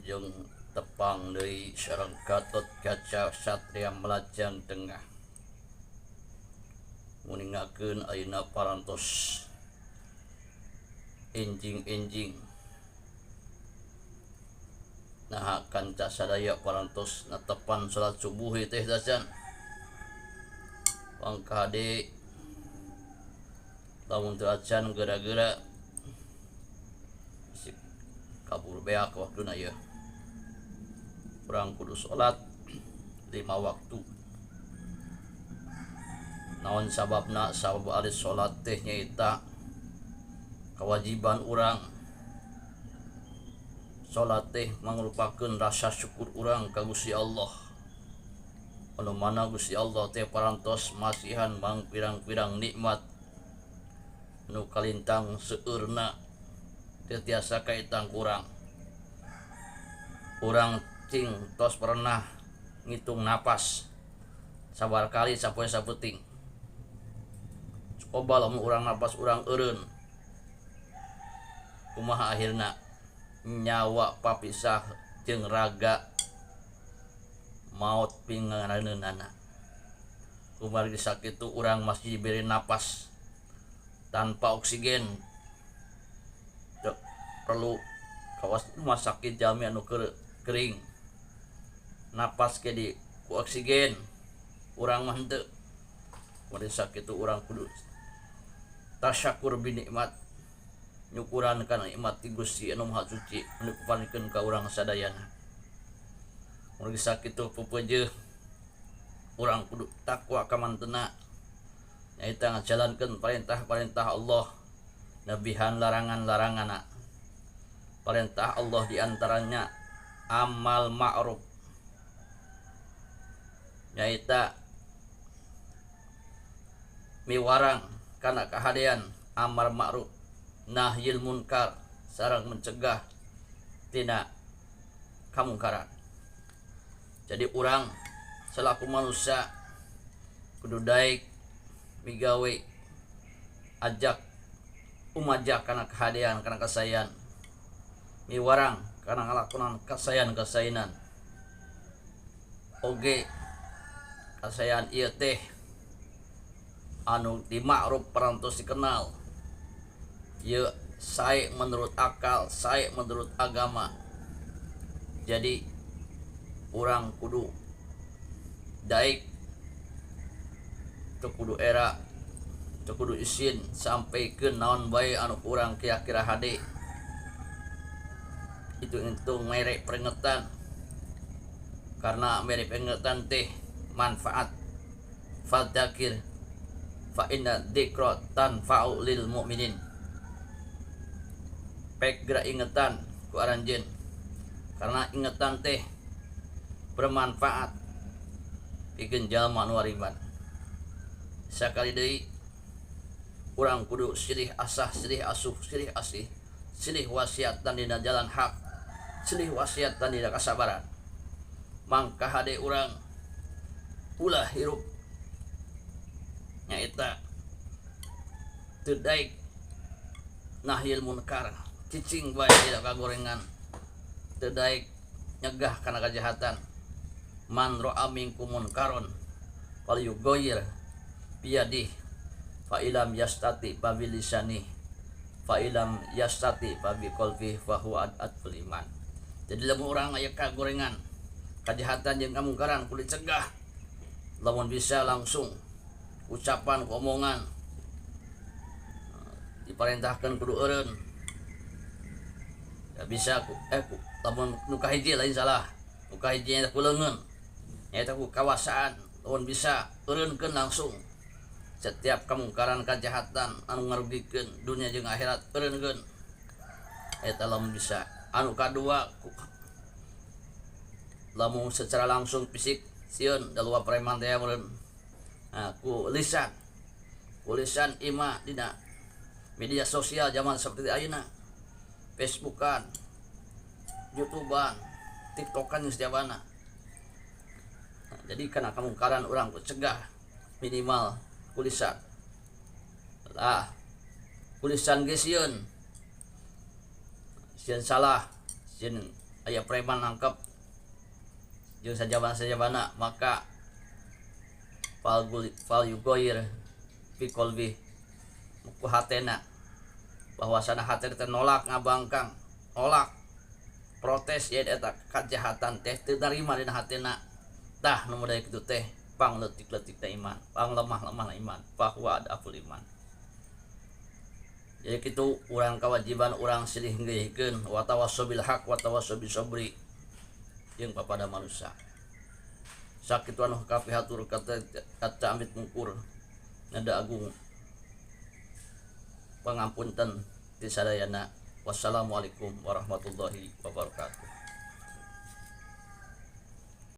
Wilujeng tepang deui sareng Gatot Kaca Satria Melajang Tengah, nguningakeun ayeuna parantos enjing-enjing. Naha kanca sadaya parantos netepan salat subuh teh tacan? Pangkade lamun teu acan, gara-gara bisi kabur beak waktuna. Ieu urang kudu salat lima waktu. Naon sababna? Sabab ari salat teh nyaeta kewajiban urang. Salat teh mangrupakeun rasa syukur urang ka Gusti Allah, anu mana Gusti Allah teh parantos masihan mangpirang-pirang nikmat nu kalintang seueurna, teu tiasa kaitang kurang. Urang cing tos pernah ngitung napas sabaraha kali sapoe sapeuting? Coba lamun urang napas urang eureun, kumaha akhirna? Nyawa papisah jeung raga, maot pingaraneunana. Kumargi sakitu urang masih diberi napas tanpa oksigen. Teu perlu kawas rumah sakit jalmi anu kering napas ke di ku oksigen, urang mah henteu. Kumargi sakitu urang kudu tasyakur bi nikmat, nyukuran kana nikmat ti Gusti anu Maha Suci anu dipaparikeun ka urang sadayana. Kumargi sakitu pepeujeuh urang kudu takwa ka mantena, nyaeta ngajalankeun perintah-perintah Allah, nebihan larangan-laranganna. Perintah Allah diantaranya amal ma'ruf, nyaeta miwarang kana kahadean, amar ma'ruf nahyil munkar, sareng mencegah tina kamungkaran. Jadi urang selaku manusia kudu daek migawe ajak umajak kana kahadean, kana kasaean, miwarang kana ngalakonan kasaean-kasaean. Oge kasaean ieu teh anu di ma'ruf, parantos dikenal ieu sae menurut akal, sae menurut agama. Jadi urang kudu daek, teu kudu era, teu kudu isin sampaikan naon bae anu kurang kira-kira hade itu untuk mere peringatan, karena mere peringatan teh manfaat. Fadzakir fa inna dzikra tanfa'u lil mu'minin. Pek geura ingetan ku aranjeun, karena ingetan teh bermanfaat pikeun jalma anu ariman. Sakali deui, urang kudu silih asah, silih asuh, silih asih, silih wasiatan dina jalan hak, silih wasiatan dina kasabaran. Mangka hade urang ulah hirup nyaeta teu daek nahyil munkar, cicing bae dina kagorengan, teu daek nyegah kana kajahatan. Man ra'a minkum munkaron falyughayyir biyadihi, fa illam yastati fa bilisani, fa illam yastati fa biqalbihi, fa huwa adhaful iman. Jadi lamun urang aya kagorengan, kajahatan jeung kamungkaran, kudu dicegah. Lamun bisa langsung ucapan, omongan, diperintahkan kudu eureun ya. Bisa ku, ku, lamun nu kahiji lain salah, nu kahiji ku leungeun, nyaeta ku kawasaan. Lamun bisa eureunkeun langsung setiap kemungkaran, kejahatan anu ngarugikeun dunia jeung akhirat, eureunkeun eta lamun bisa. Anu kadua, lamun secara langsung fisik sieun da luar preman teh meureun. Nah, ku lisan, ku lisan ima dina media sosial zaman seperti ayeuna, Facebookan, YouTubean, TikTokan jeung setiabana. Nah, jadi kana kamungkaran urang cegah minimal ku lisan lah. Ku lisan ge sieun, sieun salah, sieun. Aya preman nangkep jeung sajabana-sajabana maka fal yugoyir fi qalbi ku hatena bahwasana hate teh nolak ngabangkang nolak protes yen eta kajahatan teh teu narima dina hatena tah nu model kitu teh pang leutik-leutik teh iman pang lemah-lemah iman bahwa ada aful iman. Jadi kitu urang kewajiban urang silih ngeuykeun wa tawassaw bil haq wa tawassaw bis sabri jeung papada manusia. Sakitu anu kapihatur kata amit mungkur nada agung pangampunten ti sadayana. Wassalamualaikum warahmatullahi wabarakatuh.